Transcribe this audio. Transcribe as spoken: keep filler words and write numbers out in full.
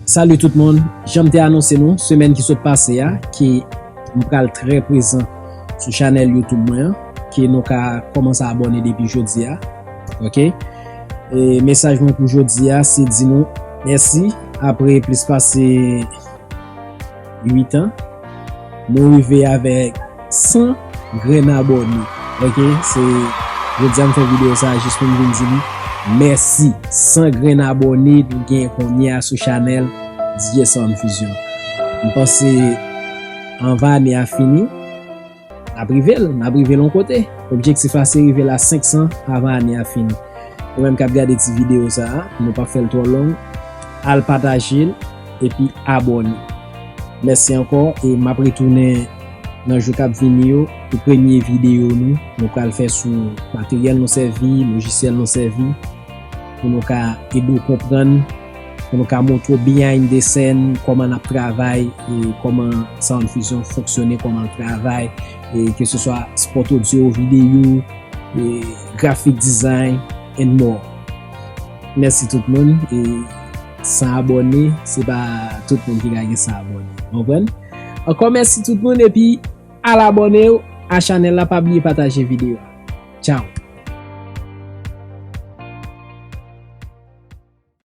Salut tout moun, jan m te anonse nou semèn ki sot pase a, ke m pral trè prezan sou chanèl YouTube mwen an, ke nou ka kòmanse abòne depi jodi a. Ok? E mesaj mwen pou jodi a, se di nou mèsi. Apre plis pase uit an, nou rive avèk san grenn abòne. Ok? Se jodi a m fè videyo sa a jis pou m vin di nou mèsi. San grenn abòne nou gen kounye a sou chanèl D J Sound Fusion. M panse anvan ane a fini, n ap rive l, n ap rive l yon kote. Objektif la se rive l a senk san anvan ane a fini. Ou menm k ap gade ti videyo sa a, nou p ap fè l twò long, al pataje l epi abòne. Mèsi ankò, e m ap retounen nan jou k ap vini yo pou premye videyo nou. Nou pral fè sou materyèl nou sèvi, lojisyèl nou sèvi, pou nou ka ede w konprann, pou nou ka montre w behind the scene, kòman n ap travay, e kòman Sound Fusion fonksyone, kòman l travay, e ke se swa spot audio, videyo, e graphic design, and more. Mèsi tout moun, e san abòne, se pa tout moun ki ka gen san abòne. Konprann? Ankò mèsi tout moun, epi al abòne w a chanèl la, pa bliye pataje videyo a. Tchao.